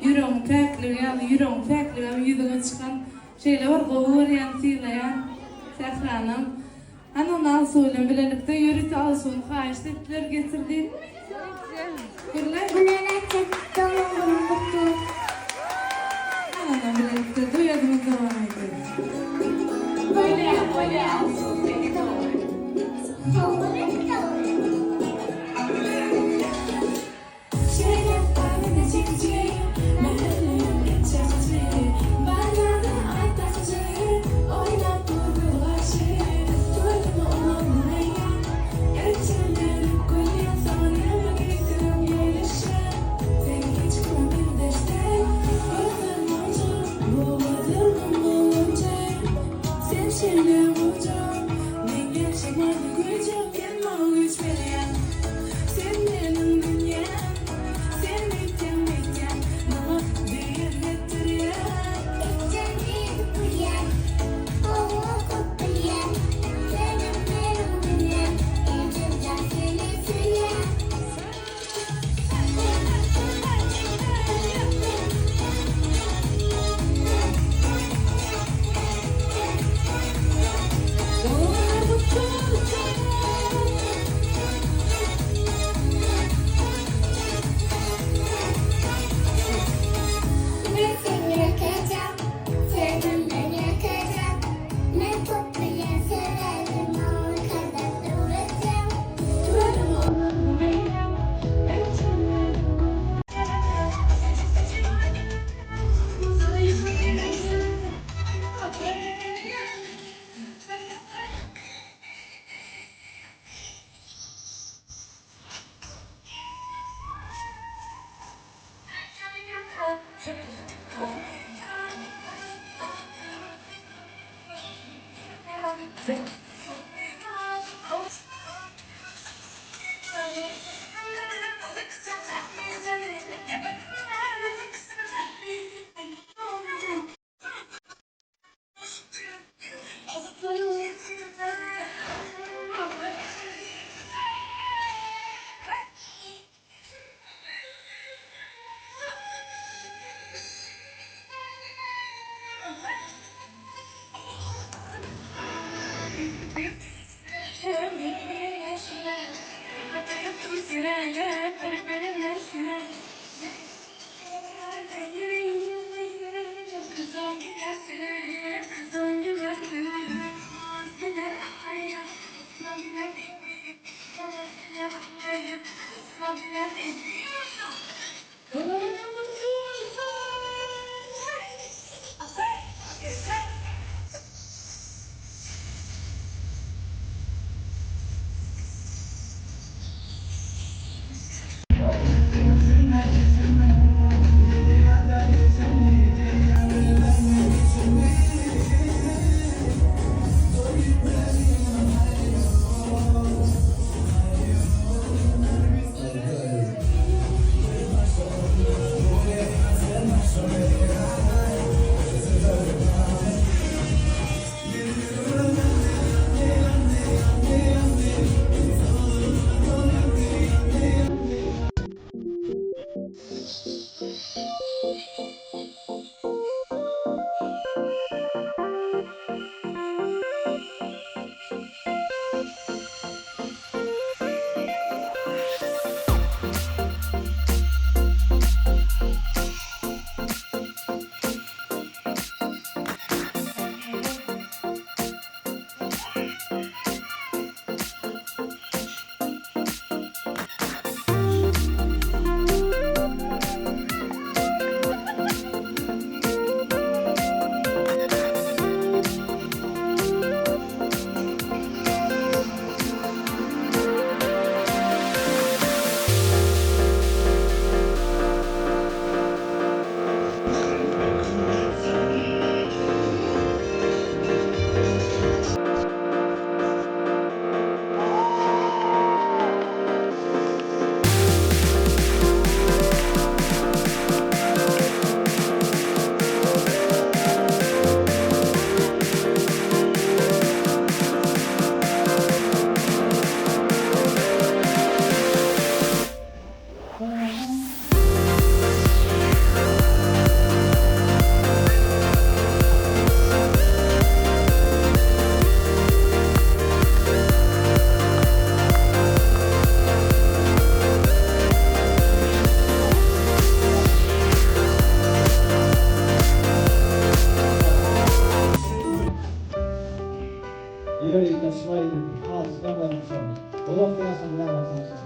Ýüregiň päkligi ýaly ýüregiň päkligem ýüzüňe çykan şeýle bir gowy görýän sylaýan Sähranam. Hany ony Alsu bilen bilelikde ýörite Alsuny haýyşt etdiler getir diýip. Gürle. Güler açyk doglan günüň gutly bolsun. Hany ondan bilelikde duýadymyzy dowam edeliň. Bolýa bolýa Alsu seni dogry. Etjegini bilýän, gowy köp bilýän, Senem meniň dünýäm, Ejizjan seni söýýän. Men seni ýakajak, sözümden ýakajak, Men köp bilýän sebäbi maňa kadar öwretseň. Saglaryň şol. Uzak ýaşa Gülälek maşyn.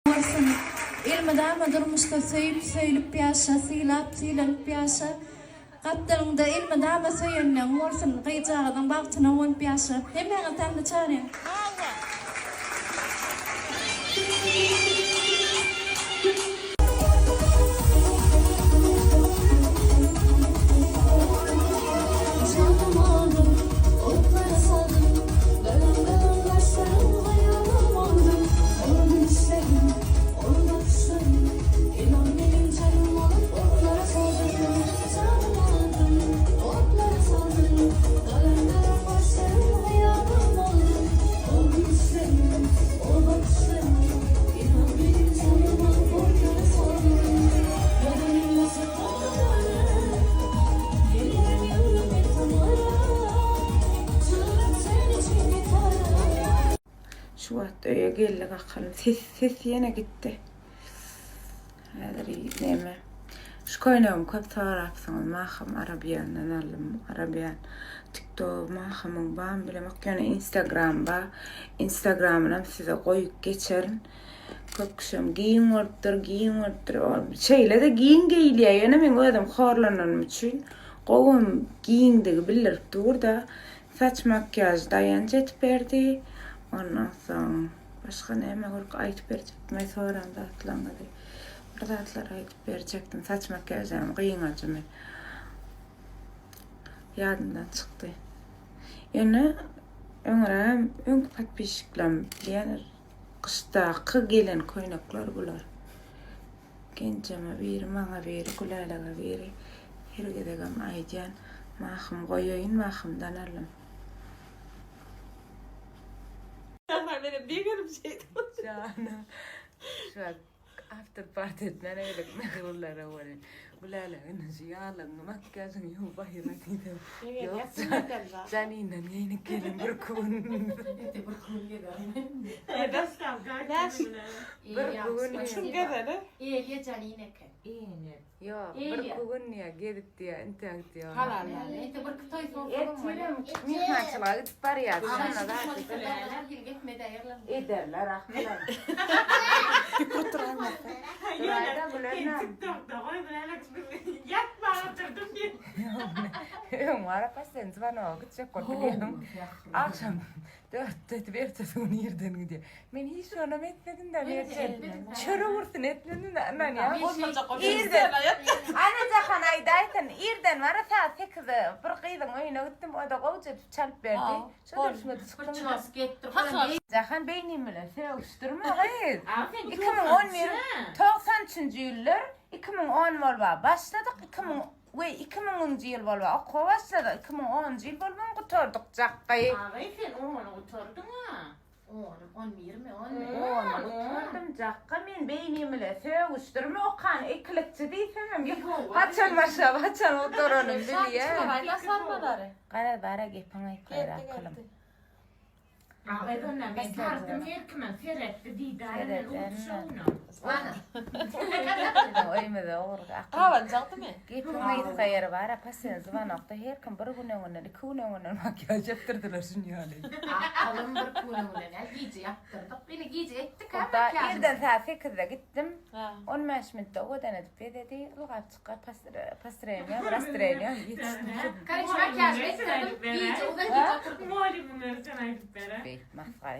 Bolsun. Elmydama durmuşda söýüp, söýlüp ýaşa, sylap, sylanyp ýaşa. Gapdalyňda elmydama söýenleň bolsun, gyzjagazyň bagtyna guwanyp ýaşa. Hemmäňizi taňry çagyrýan. Janym aldym, otlara saldym, Galam-galam gaşlarym hyýalym oldy. Ol gülüşlerim, ol bakyşlarym, Inan meniň janym alyp otlara saldym. Janym aldym, otlara saldym, Galam-galam gaşlarym hyýalym oldy. Ol gülüşlerim, ol bakyşlarym, Inan meniň janym alyp otlara saldym. Bedenim basyp otlara, Ellerim ýüregime tamara, Çygrym sen üçin gitara. Şu wagt öýe geldik akalym. Ses ses ýene gitdi. Häzir neme? Şu köýnegimi köp sorapsyňyz. Mahym Arabiýandan aldym. Arabiýan TikTok Mahymyň barmy bilemok. Ýöne Instagram bar. Instagramynam size goýup geçerin. Köp kişem giň bolupdyr, giň bolupdyr. Şeýle-de giň geýilýär. Ýöne men özüm horlananym üçin gowum giňdigi bildirip dur-da. Saç makiýaž Daýanç edip berdi. Ondan soň başga näme görk aýdyp berjekdim soran zatlaryňyzy. Bir zatlar aýdyp berjekdim. Saç makiýažam gyňajymy. Ýadymdan çykdy. Ýöne öňräm öňki podpisçiklerim bilýändir. Gyşdaky gelen köýnekler bular. Genjeme biri, maňa biri, Gülälege biri. Her gezegem aýdýan, Mahym goýaýyn, Mahymdan aldym. Sähra menem begenip şeýdip. Jana. Şu wagt after party etmän geldik Mährilara welin. Gülälek indi şu ýaglygyňy makiýažyňy ýuwup aýyra diýdim. Ýok Janinden geýnip gelin bir gün. Bir gün. Şun gezeli. Elýe Janin eken. Ýok, bir gün diýýär, gezip diýýär, intäk diýýär. Halal. Ente bir toý soň. Ertirem myhmançylyga gidip barýar. Şonda zat ederler ahyry. Duraýda gülenler. TikTokda goý bilen ýatma. Çagyrdym diýip. Öň bara passen zwanoga gitjek bolup bilýäň. Agşam dörtde edip ertesi gün irden gidýär. Men hiç onam etmedim-de Merjen. Çörek ursun etmedim-de ynanýaň. Irden. Ana Jahan aýdaýsyn, irden bara saat sekizde bir gyzyň öýüne gitdim, o-da gowja edip çalyp berdi. Şo durşuma çykdym. Ços getdir. Jahan beýnim bilen sögüşdirme gyz. 2011 93-nji ýyllar 2010 bolba başladyk 2000 we 2000-nji ýyl bolba okuwa başladyk 2010-njy ýyl bolbam gutardyk jakgy. Agay sen ony gutardyň-a. On, on birmi, on mi? Ony gutardym jakga men beýnim bilen sögüşdirme okan ikilikçi diýsemem haçan başlap haçan gutaranymy bilýän. Garaz bara gepiň aýtgaýr akylym. Agay onda men tartym her kime seretdi diýdär men uçuşyna. Öýmüze ogurdy akyl. Gabanjakdymy? Gepiň gysga ýeri bar, apa sen zwanokda her kim bir gün öňünden, iki gün öňünden makiýaž ýapdyrdylar şuny ýaly. Akylym bir gün öňünden ä gije ýapdyrdyk. Ýene gije etdik ha Onda makiýažy. irden saat sekizde gitdim. 15 minutda owadan edip bezedi. Ylgap çykar pastreniýa, rastreniýa ýetişdim. Karoçe makiýažy etdirdim. Gije uzak gije oturdym. Molly bunları sen aýdyp ber. Beýik masgara.